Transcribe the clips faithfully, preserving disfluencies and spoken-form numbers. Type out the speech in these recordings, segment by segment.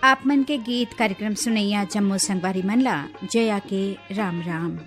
आप मन के गीत कार्यक्रम सुनैया जम्मो संगवारी मन ला जया के राम राम।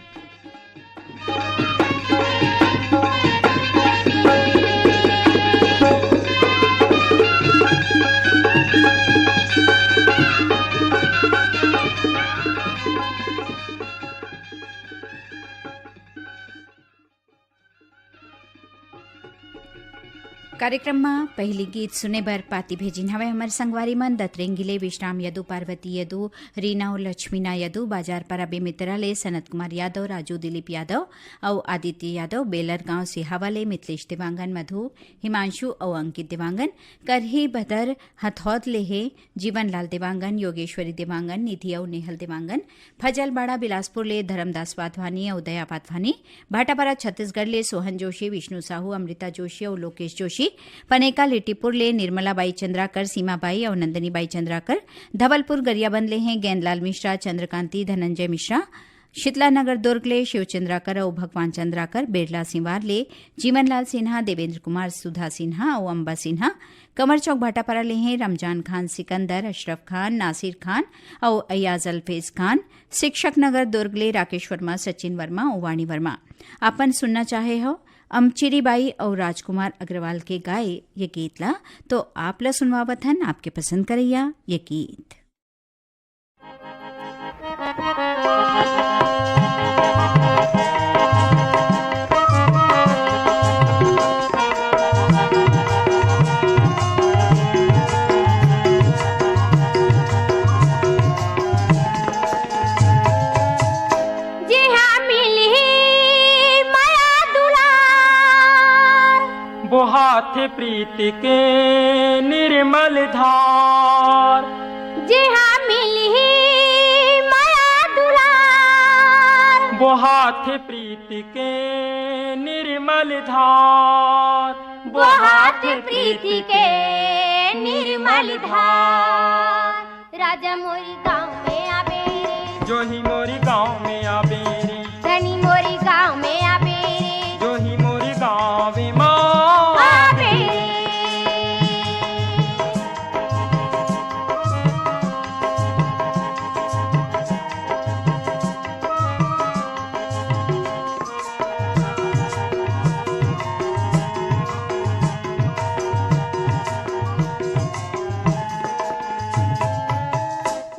कार्यक्रम म पहिली गीत सुने बर पाती भेजिन हवय हमर संगवारी मन दतरेंगी ले विश्राम यदु, पार्वती यदु, रीना अउ लक्ष्मीना यदु, बाजार पारा बेमेतरा ले सनत कुमार यादव, राजू दिलीप यादव अउ आदित्य यादव, बेलर गांव सिहावा ले मिथलेश देवांगन, मधु, हिमांशु अउ अंकित देवांगन, करही बदर हथौद ले हे जीवनलाल देवांगन, योगेश्वरी देवांगन, निधि अउ नेहल देवांगन, फजलबाड़ा बिलासपुर ले धर्मदास वाधवानी अउ दया वाधवानी, भाटापारा छत्तीसगढ़ ले सोहन जोशी, विष्णु साहू, अमृता जोशी अउ लोकेश जोशी, पनेका लिट्टीपुर ले निर्मला बाई चंद्राकर, सीमा बाई अउ नंदनी बाई चंद्राकर, धवलपुर गरियाबंद ले हैं गेंदलाल मिश्रा, चंद्रकांति, धनंजय मिश्रा, शीतला नगर दुर्ग ले शिव चंद्राकर अउ भगवान चंद्राकर, बेरला सिंवार ले जीवनलाल सिन्हा, देवेंद्र कुमार, सुधा सिन्हा अउ अम्बा सिन्हा, कमर चौक भाटापारा ले हैं रमजान खान, सिकंदर, अशरफ खान, नासिर खान अउ अयाज अल्फेज खान, शिक्षक नगर दुर्ग ले राकेश वर्मा, सचिन वर्मा अउ वाणी वर्मा। आपन सुनना चाहे हो अमचिरी बाई अउ राजकुमार अग्रवाल के गाए ये गीत ला, तो आप ला सुनवावत हन आपके पसंद करैया ये गीत। जिहाँ मिलही मया दुलार। बोहाथे प्रीति के निर्मल धार। जिहाँ मिलही मया दुलार। बोहाथे प्रीति के निर्मल धार। बोहाथे प्रीति के निर्मल धार। राजा मोरी गाँव में आबे रे। जोही मोरी गाँव में आबे रे। धनी मोरी गाँव में आबे रे। जोही मोरी गाँव में आबे रे।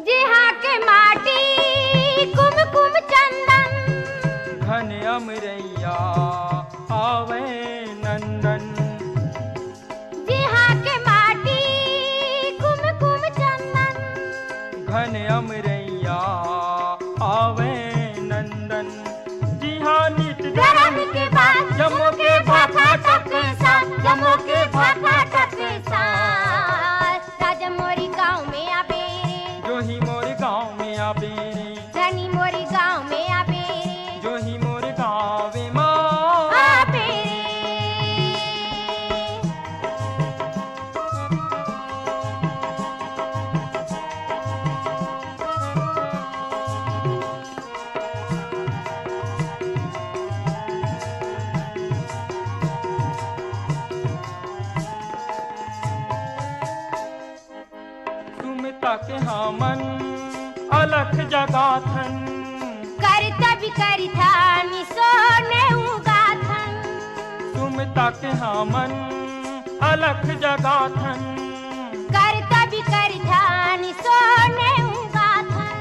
जिहाँ के माटी कुमकुम चंदन। घन अमरैया आवे नंदन। जिहाँ के माटी कुमकुम चंदन। घन अमरैया आवे नंदन। जिहाँ नित धर्म के बात, जम्मो के भाखा टकसा, जम्मो के भाखा टकसा। राजा मोरी गाँव में आबे रे। जोही मोरी गाँव में आबे रे। धनी मोरी गाँव में आबे रे। जोही मोरी गाँव में आबे रे। सुमिता के हमन अलख जगाथन। करतब करथन सोने उगाथन। सुमिता के हमन अलख जगाथन। करतब करथन सोने उगाथन।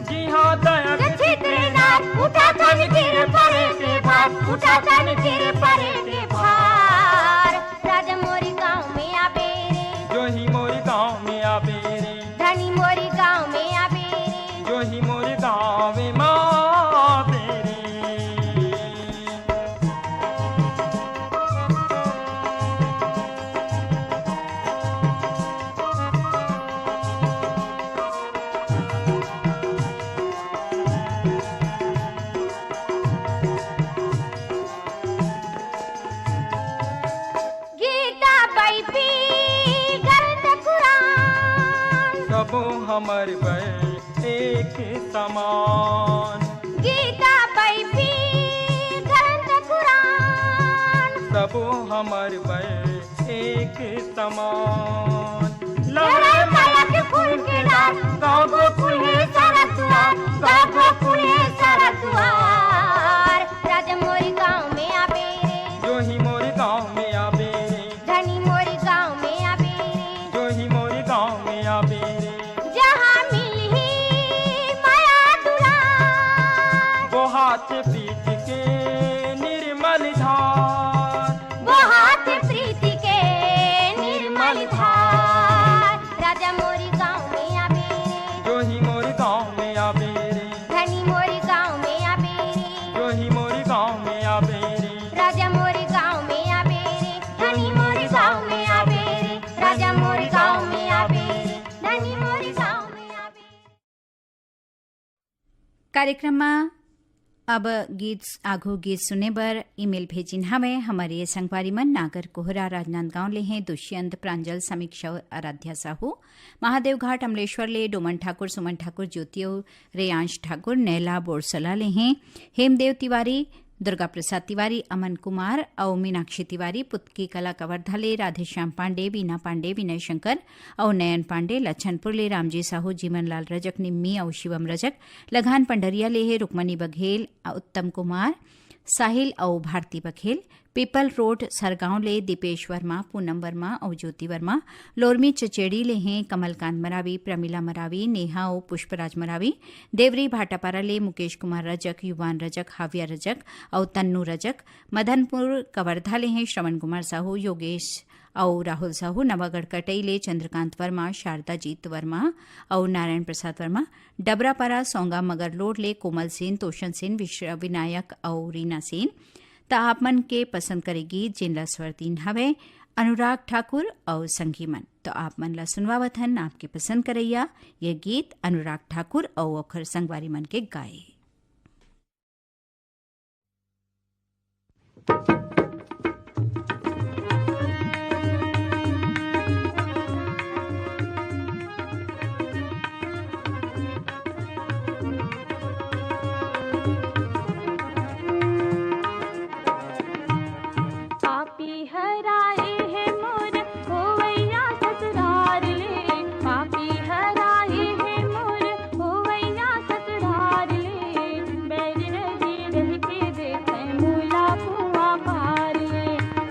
जिहाँ दया के छितरे नार, उठाथन गिर परे के भार, उठाथन गिर परे के भार। राजा मोरी गाँव में आबे रे। जोही मोरी गाँव में आबे रे। धनी मोरी गाँव में आबे रे। जोही मोरी गाँव में आबे रे। गीता बाइबिल ग्रंथ कुरान। सबो हमर बर एक समान। गीता बाइबिल ग्रंथ कुरान। सबो हमर बर एक समान। लहराए माया के फूल के कार्यक्रम म अब गीत, आघु गीत सुने बर ईमेल भेजिन हवय हमर ये संगवारी मन, नागर कोहरा, राजनांदगांव ले हे दुष्यंत, प्रांजल, समीक्षा, आराध्या साहू, महादेव घाट अमलेश्वर ले डोमन ठाकुर, सुमन ठाकुर, ज्योति अउ रेयांश ठाकुर, नैला बोरसला ले हे हेमदेव तिवारी, दुर्गा प्रसाद तिवारी, अमन कुमार अउ मीनाक्षी तिवारी, पुतकी कला कवर्धा ले राधेश्याम पांडे, बीना पांडे, विनय शंकर अउ नयन पांडे, लच्छनपुर ले रामजी साहू, जीवनलाल रजक, निम्मी अउ शिवम रजक, लघान पंडरिया ले हे रुक्मणी बघेल, उत्तम कुमार, साहिल अउ भारती बघेल, पीपल रोड सरगांव ले दीपेश वर्मा, पूनम वर्मा अउ ज्योति वर्मा, लोरमी चचेड़ी ले हे कमलकांत मरावी, प्रमिला मरावी, नेहा अउ पुष्पराज मरावी, देवरी भाटापारा ले मुकेश कुमार रजक, युवान रजक, हाविया रजक अउ तन्नू रजक, मदनपुर कवर्धा ले हे श्रवण कुमार साहू, योगेश अउ राहुल साहू, नवागढ़ कटई ले चंद्रकांत वर्मा, शारदा जीत वर्मा अउ नारायण प्रसाद वर्मा, डबरापारा सोंगा मगरलोड ले कोमल सेन, तोषण सेन, विश्व-, विनायक अउ रीना सेन। त आप मन के पसंद करे गीत, जेन ला स्वर दीन हवे अनुराग ठाकुर अउ संगी मन। त आप मन ला सुनवावत हन आपके पसंद करैया ये गीत अनुराग ठाकुर अउ ओखर संगवारी मन के गाए। पापी हराए हे मोर होवैया ससुरार ले, पापी हराए हे मोर होवैया ससुरार ले। बैरी रही रही के देखे मोला कुआं पार ले,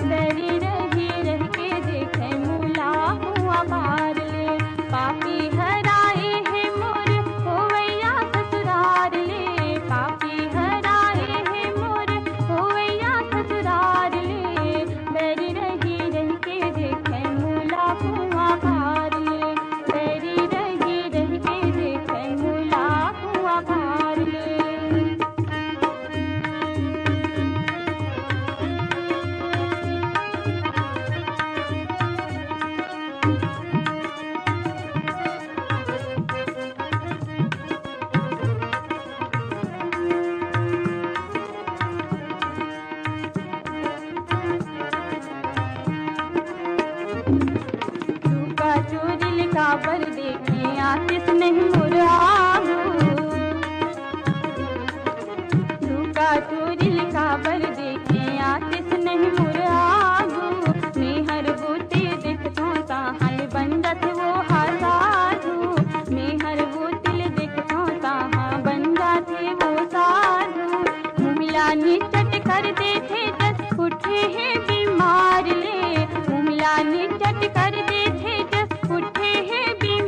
बैरी रही रही के देखे मोला कुआं पार ले। पापी हराए हे मोर होवैया ससुरार ले, पापी हराए हे मोर होवैया ससुरार ले। बैरी रही रही के देखे मोला कुआं पार ले, बैरी रही रही के देखे मोला कुआं पार ले। चुका चोरिल काबर देखे आतिस नहीं मोर आगू। चुका चोरिल काबर देखे आतिस नहीं मोर आगू। मेहर गोते देखथों ताहां ले बन जाथे वो हा साधु। मेहर गोते ले देखथों ताहां बन जाथे वो साधु। मुमिला निचट कर देथे जस उठे हे बीमार ले। मुमिला निचट कर देथे जस उठे हे बीमार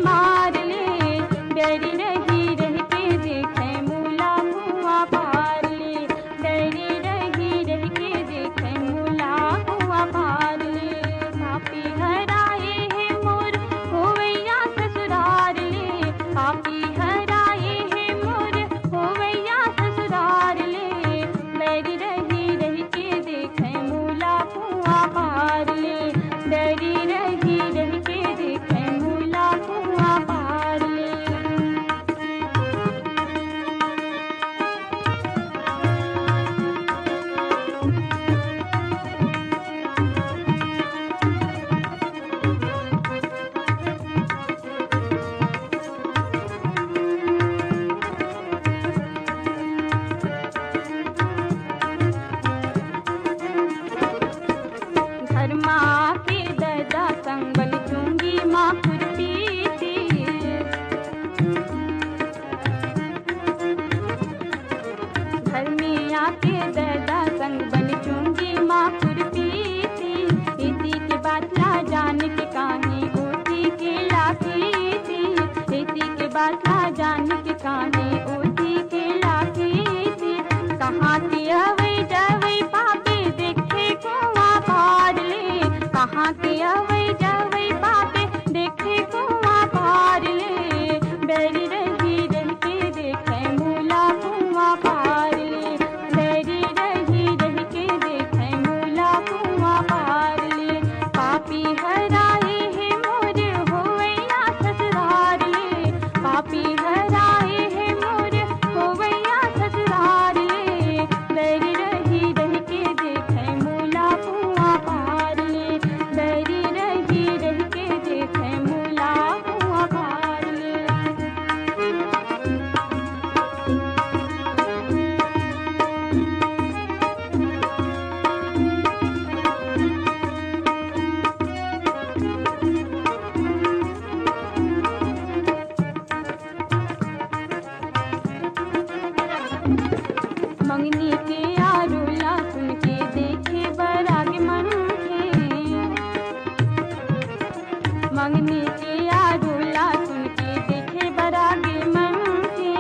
मंगनी के आगू ला सुन के देखे बरागे मन के,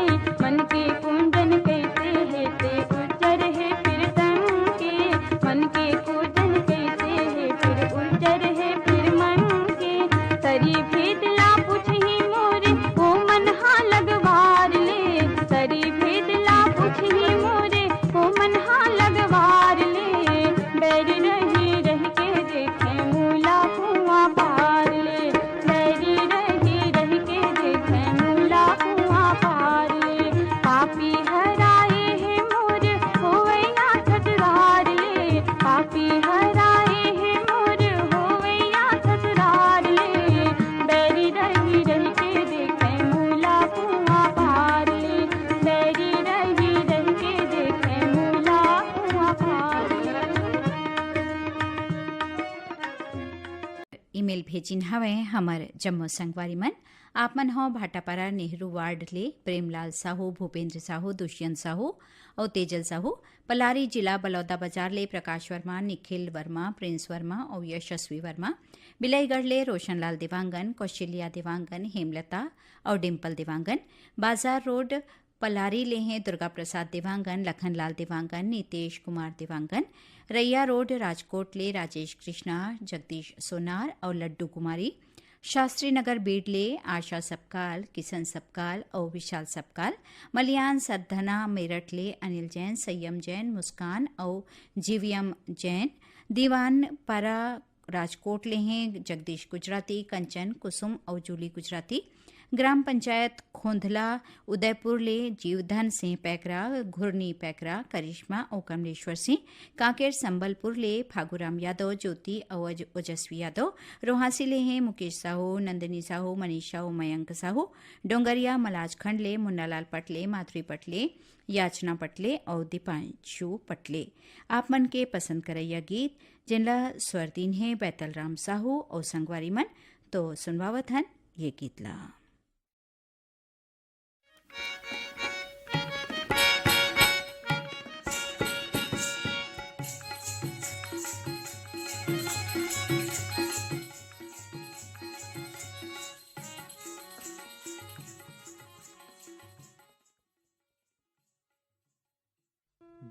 मन के कुंदन कैसे हे ते उज्जर हे फिर तन के, मन के कुंदन कैसे हे फिर उज्जर हे फिर मन के। सरी भेद ला पूछही मोरे, ओ मन हा लगवार ले, सरी भेद ला पूछही मोरे, ओ मन हा लगवार ले। बैरी रही रही के देखे मूला कुआं पार ले, बैरी रही रही के देखे मूला कुआं पार ले। पापी हराए हे मोर होवैया ससुरार ले, पापी हराए हे मोर होवैया ससुरार ले। बैरी रही रही के देखे मूला कुआं पार ले, बैरी रही रही के देखे मूला कुआं पार ले। ईमेल भेजिन हवय हमर जम्मो संगवारी मन। आप मन हो भाटापारा नेहरू वार्ड ले प्रेमलाल साहू, भूपेंद्र साहू, दुष्यंत साहू अउ तेजल साहू, पलारी जिला बलौदाबाजार ले प्रकाश वर्मा, निखिल वर्मा, प्रिंस वर्मा अउ यशस्वी वर्मा, बिलाईगढ़ ले रोशनलाल देवांगन, कौशल्या देवांगन, हेमलता अउ डिम्पल देवांगन, बाजार रोड पलारी ले हैं दुर्गा प्रसाद देवांगन, लखनलाल देवांगन, नितेश कुमार देवांगन, रैया रोड राजकोट ले राजेश कृष्णा, जगदीश सोनार अउ लड्डू कुमारी, शास्त्री नगर बीड ले आशा सपकाल, किशन सपकाल अउ विशाल सपकाल, मलियान सरधना मेरठ ले अनिल जैन, संयम जैन, मुस्कान अउ जीवीएम जैन, दीवान पारा राजकोट ले हैं जगदीश गुजराती, कंचन, कुसुम अउ जूली गुजराती, ग्राम पंचायत खोंधला उदयपुर ले जीवधन सिंह पैकरा, घुरनी पैकरा, करिश्मा अउ कमलेश्वर सिंह, कांकेर संबलपुर ले फागुराम यादव, ज्योति अउ ओज-, ओजस्वी यादव, रोहासी ले हैं मुकेश साहू, नंदिनी साहू, मनीष साहू, मयंक साहू, डोंगरिया मलाजखंड ले मुन्नालाल पटले, माधुरी पटले, याचना पटले अउ दीपांशु पटले। आप मन के पसंद करैया गीत, जेन ला स्वर दीन हे बैतल राम साहू अउ संगवारी मन, तो सुनवावत हन ये गीत ला।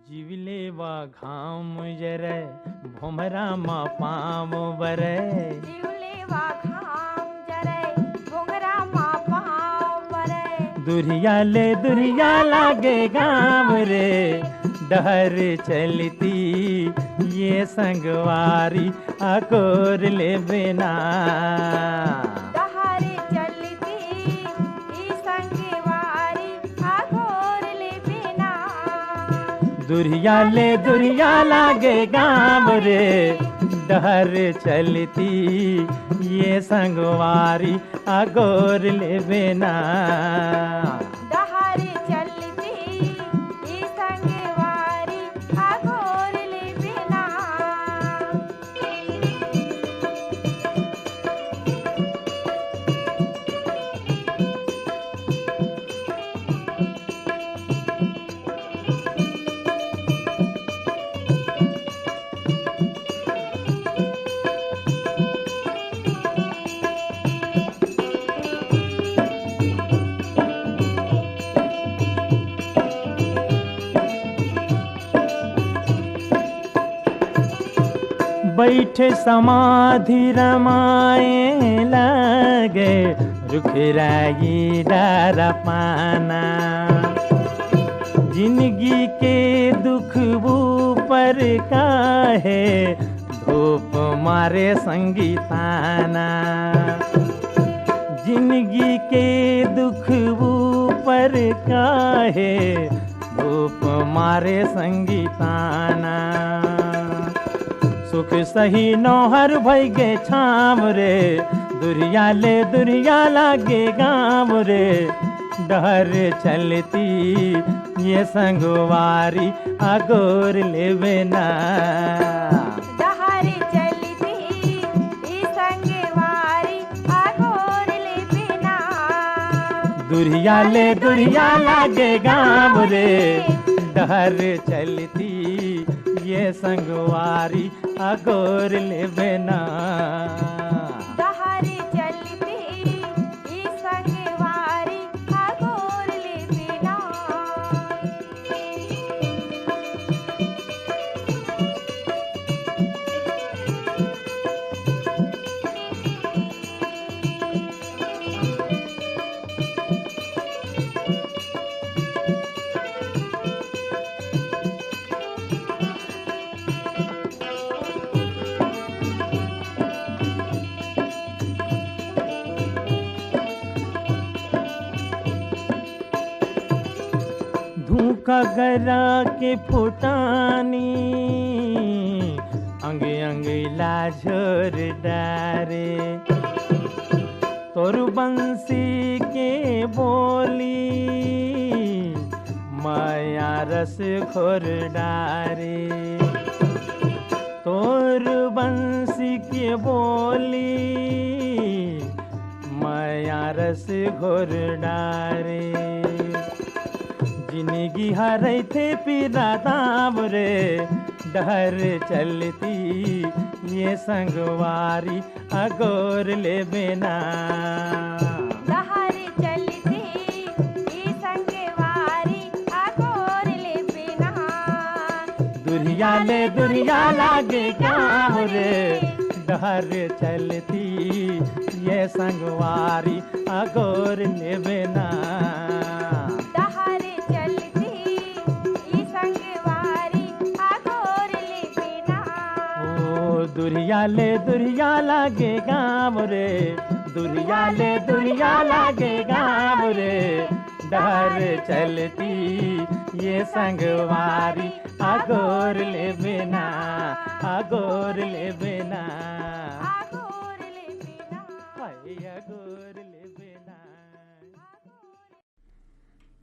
जीव लेवा घाम जरय, भोमरा म पाँव बरय। जीव लेवा घाम जरय, भोमरा म पाँव बरय। दुरिहा ले दुरिहा लागे गाँव रे, डहर चलती ये संगवारी अगोर लेबे ना। डहर चलती ई संगवारी अगोर लेबे ना। दुरिहा ले दुरिहा लागे गाँव रे, डहर चलती ये संगवारी अगोर लेबे ना। डहर चलती ई संगवारी अगोर लेबे ना। बैठे समाधि रमाए लागे, रुख राई डारा पाना। जिनगी के दुख ऊपर काहे, धूप मारे संगी ताना। जिनगी के दुख ऊपर काहे, धूप मारे संगी ताना। सुख सही नोहर भई गे छाम रे, दुरिहा ले दुरिहा लागे गाँव रे। डहर चलती ये संगवारी अगोर लेबे ना। डहर चलती ई संगवारी अगोर लेबे ना। दुरिहा ले दुरिहा लागे गाँव रे, डहर चलती ये संगवारी अगोर लेबे ना। डहर चल कगरा के फुटानी अंग अंग ला झोर डारे। तोर बंसी के बोली मया रस घोर डारे। तोर बंसी के बोली मया रस घोर डारे। जिनगी हरैथे पीरा दाम रे, डहर चलती ये संगवारी अगोर ले बेना। डहर चलती ये संगवारी अगोर ले बेना। दुरिया ले दुरिया लागे गाँव रे, डहर चलती ये संगवारी अगोर ले बेना। डहर चलती ई संगवारी अगोर ले बेना। ओ दुरिया ले दुरिया लागे गाँव रे, दुरिया ले दुरिया लागे गाँव रे, डहर चलती ये संगवारी अगोर ले बेना, अगोर ले बेना। अगोर ले बेना। हाय अगोर ले बेना।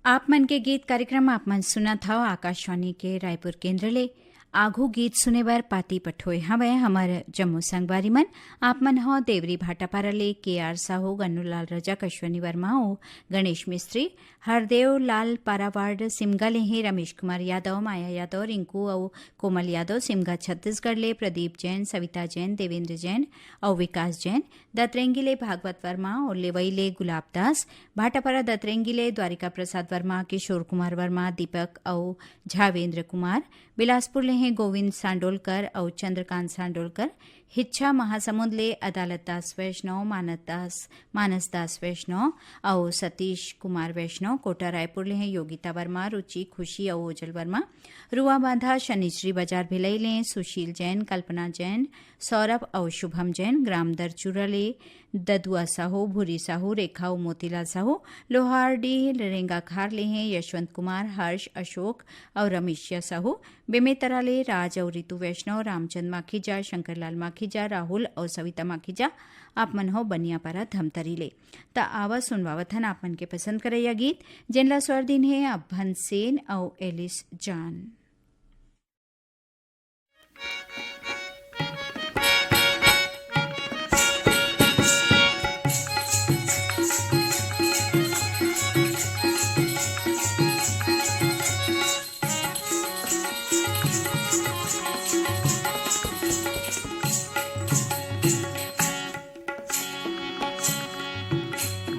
आप मन के गीत कार्यक्रम आप मन सुनत हव आकाशवाणी के रायपुर केंद्र ले। आघू गीत सुने बर पाती पठोए हवय हमर जम्मो संगवारी मन। आप मन ह देवरी भाटापारा ले के आर साहू, गन्नूलाल रजक, अश्वनी वर्मा अउ गणेश मिस्त्री। हरदेव लाल पारावार्ड सिमगा ले हे रमेश कुमार यादव, माया यादव, रिंकू अउ कोमल यादव। सिमगा छत्तीसगढ़ ले प्रदीप जैन, सविता जैन, देवेंद्र जैन अउ विकास जैन। दतरेंगी ले भागवत वर्मा अउ लेवई ले गुलाब दास। भाटापारा दतरेंगी ले द्वारिका प्रसाद वर्मा, किशोर कुमार वर्मा, दीपक अउ झावेंद्र कुमार। बिलासपुर ले हे गोविंद सांडोलकर अउ चंद्रकांत सांडोलकर। हिच्छा महासमुंद ले अदालत दास वैष्णव, मानस दास, मानस दास वैष्णव अउ सतीश कुमार वैष्णव। कोटा रायपुर ले हे योगिता वर्मा, रुचि, खुशी अउ ओजल वर्मा। रुआबांधा शनिश्री बाजार भिलई ले सुशील जैन, कल्पना जैन, सौरभ अउ शुभम जैन। ग्राम दरचूरा ले ददुआ साहू, भूरी साहू, रेखा अउ मोतीलाल साहू। लोहारडीह रेंगाखार ले हे यशवंत कुमार, हर्ष, अशोक अउ रमेशिया साहू। बेमेतरा ले राज अउ रितु वैष्णव, रामचंद माखीजा, शंकरलाल माखीजा, राहुल अउ सविता माखीजा। आप मन हो बनियापारा धमतरी ले। त आवा सुनवावत हन आप मन के पसंद करैया गीत, जेन ला स्वर दिन हे अभन सेन अउ एलिस जान।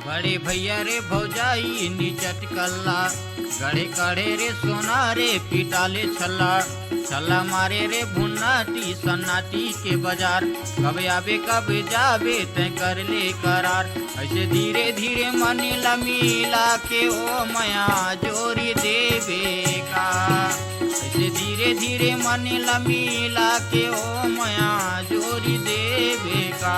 बड़े भैया रे भौजाई नी चटकल्ला, गड़े कड़े रे सोना रे पिटाले छल्ला, छल्ला मारे रे भुन्नाटी सन्नाटी के बाजार। कब आबे कब जाबे तैं कर ले करार, ऐसे धीरे धीरे मन ला मिला के ओ मया जोरी देबे का। ऐसे धीरे धीरे मन ला मिला के ओ मया जोरी देबे का।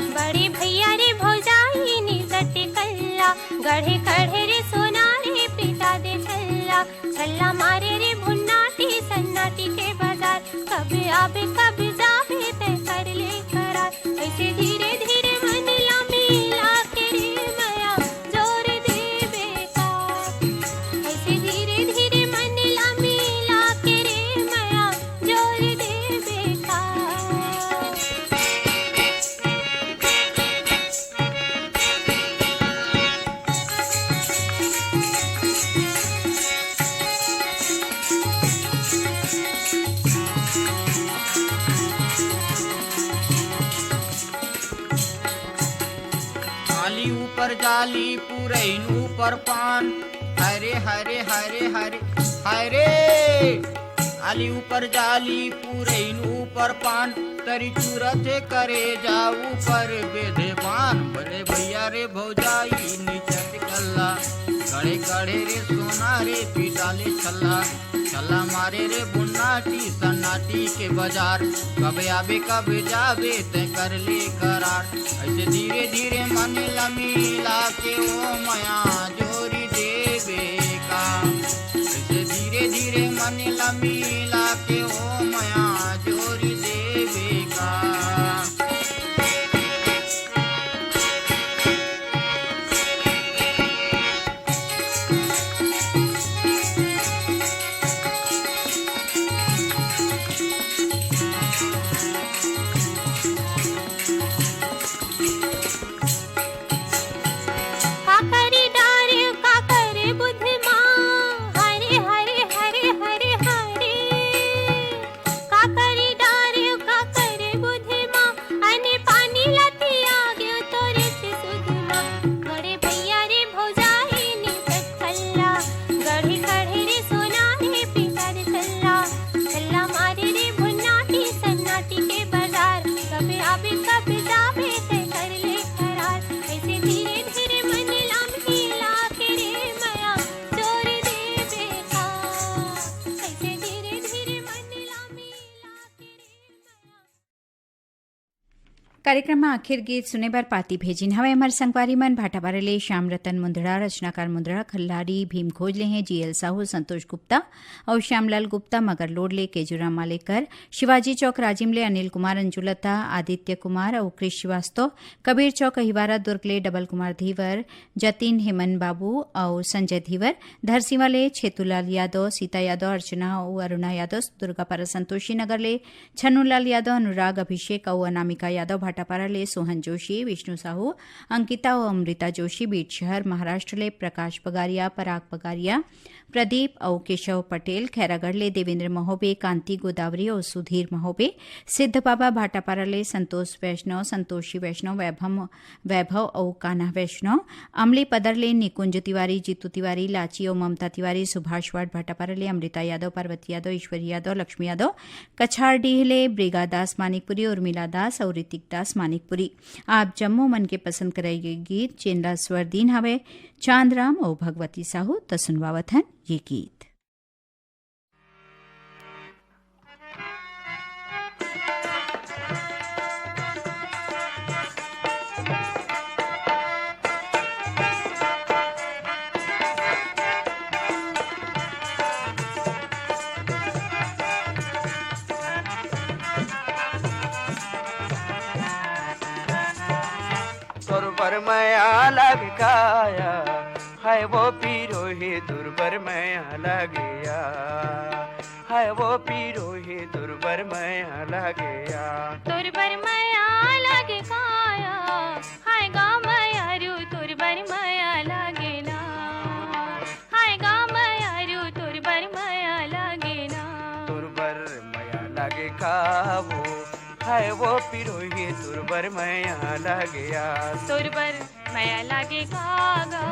बड़े भैया रे भौजाई नी चटकल्ला, गड़े कड़े रे सोना रे पिटाले छल्ला, छल्ला मारे रे भुन्नाटी सन्नाटी के बाजार। कब आबे कब जाबे तैं कर ले करार, ऐसे धीरे धीरे मन ला मिला के रे मया जोर देबे का। ऐसे धीरे धीरे मन ला मिला के रे मया जोर देबे का। आली ऊपर जाली पुरैन ऊपर पान। हरे हरे हरे हरे हरे। आली ऊपर जाली पुरैन ऊपर पान। तरी चूरत हे करे जा ऊपर बेधे बान। बड़े भैया रे भौजाई नी चटकल्ला, गड़े कड़े रे सोना रे पिटाले छल्ला। छल्ला मारे रे बुन्नाटी सन्नाटी के बाजार। कब आबे कब जाबे तैं कर ले करार। ऐसे धीरे धीरे मन ला मिला के ओ मया जोरी देबे का। ऐसे नीला मिला के ओ मया जोरी देबे का। काकरी डारे काकर बुध मा, हरे हरे हरे हरे हरे। काकरी डारे काकर बुध मा, अने पानी लतिया गयो तोरे से सुध मा। बड़े भैया रे भौजाई ने तक खल्ला, गढ़ी कढ़े रे सोना रे पीतर खल्ला। खल्ला मारे रे भुन्नाटी सन्नाटी के बाजार, कब आबे कब जाबे ते कर ले करार। ऐसे धीरे धीरे मन लाम हिला के रे मया जोर दे बेटा। ऐसे धीरे धीरे मन लाम हिला के रे मया। कार्यक्रम में आखिर गीत सुने बर पाती भेजिन हवे हमर संगवारी मन भाटापारा ले श्याम रतन मुंदड़ा, रचनाकार मुंदड़ा, खल्लारी भीम खोज ले हैं, जीएल साहू, संतोष गुप्ता और श्यामलाल गुप्ता, मगर लोड ले केजूराम मालेकर, शिवाजी चौक राजिम ले अनिल कुमार अंजुलता, आदित्य कुमार और कृष श्रीवास्तव, कबीर चौक अहिवारा दुर्ग ले डबल कुमार धीवर, जतिन हेमन बाबू और संजय धीवर, धरसीवा ले छेतूलाल यादव, सीता यादव, अर्चना और अरुणा यादव, दुर्गापारा संतोषी नगर ले छन्नूलाल यादव, अनुराग, अभिषेक अउ अनामिका यादव, भाटापारा ले सोहन जोशी, विष्णु साहू, अंकिता अउ अमृता जोशी, बीट शहर, महाराष्ट्र ले प्रकाश पगारिया, पराग पगारिया, प्रदीप अउ केशव पटेल, खैरागढ़ ले देवेंद्र महोबे, कांति गोदावरी अउ सुधीर महोबे, सिद्ध बाबा, भाटापारा ले संतोष वैष्णव, संतोषी वैष्णव, वैभव वैभव अउ कान्हा वैष्णव, अमली पदर ले निकुंज तिवारी, जीतू तिवारी, लाची अउ ममता तिवारी, सुभाष वार्ड भाटापारा ले अमृता यादव, पार्वती यादव, ईश्वरी यादव, लक्ष्मी यादव, कछारडीह ले ब्रेगा दास मानिकपुरी, उर्मिला दास अउ ऋतिक दास मानिकपुरी। आप जम्मो मन के पसंद करे गे गीत, जेन ला स्वर दीन हवे चांदराम अउ भगवती साहू, त सुनवावत हन ये गीत। तोर बर मया लगे काया, हाय वो पीरो हे तोर बर मया लगे या। हाय वो पीरो हे तोर बर मया लगे या। तोर बर मया लगे काया, हाय गा मयारू तोर बर मया लगे ना। हाय गा मयारू तोर बर मया लगे ना। तोर बर मया लगे का वो, हाय वो पीरो हे तोर बर मया लगे या। तोर बर मया लागे कागा,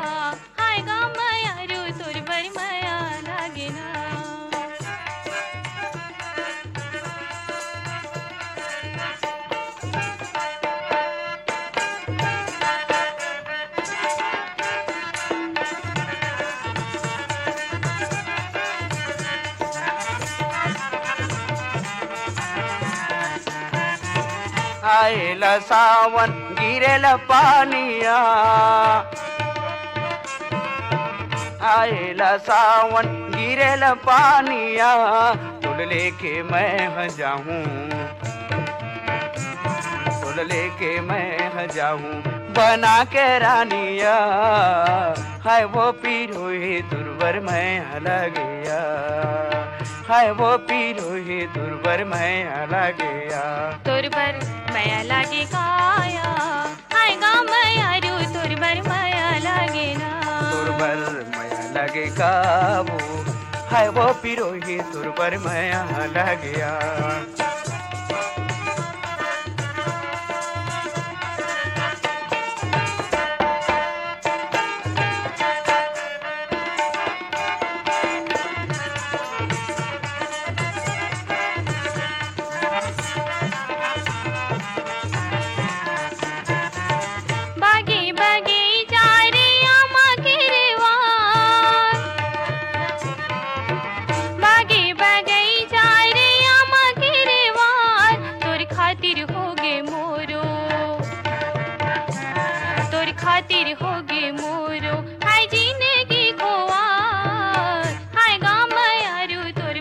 हाय गा मयारू तोर बर मया लागे ना। आएला सावन गिरेला पानिया, आएला सावन गिरेला पानिया, तोल लेके मैं ह जाहूँ, तोल लेके मैं ह जाहूँ बना के रानिया। हाय वो पीरो हे तोर बर मया लागे या, हाय वो पीरो हे तोर बर मया लागे या। तोर बर मया लागे काया, हाय गा मयारू तोर बर मया लागे ना। तोर बर मया लागे का वो, हाय वो पीरो हे तोर बर मया लागे या। बागे बागे जा रे आमा के रेवार, बागे बागे जा रे आमा के रेवार, तोर खातिर होगे मोरो, तोर खातिर होगे मोरो, हाय जिनगी खोआर, हाय गा मयारू तोर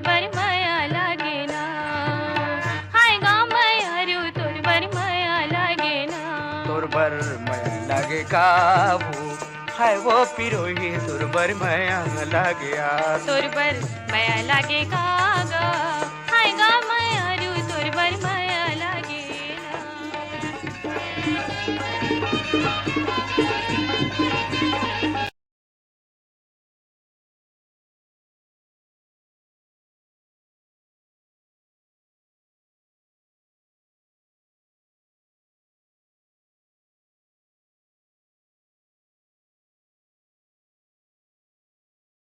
बर मया लागे का वो, हाय वो पिरोही तोर बर मया लागे आ। तोर बर मया लागे का गा, हाय गा मया रू तोर बर मया लागे ना।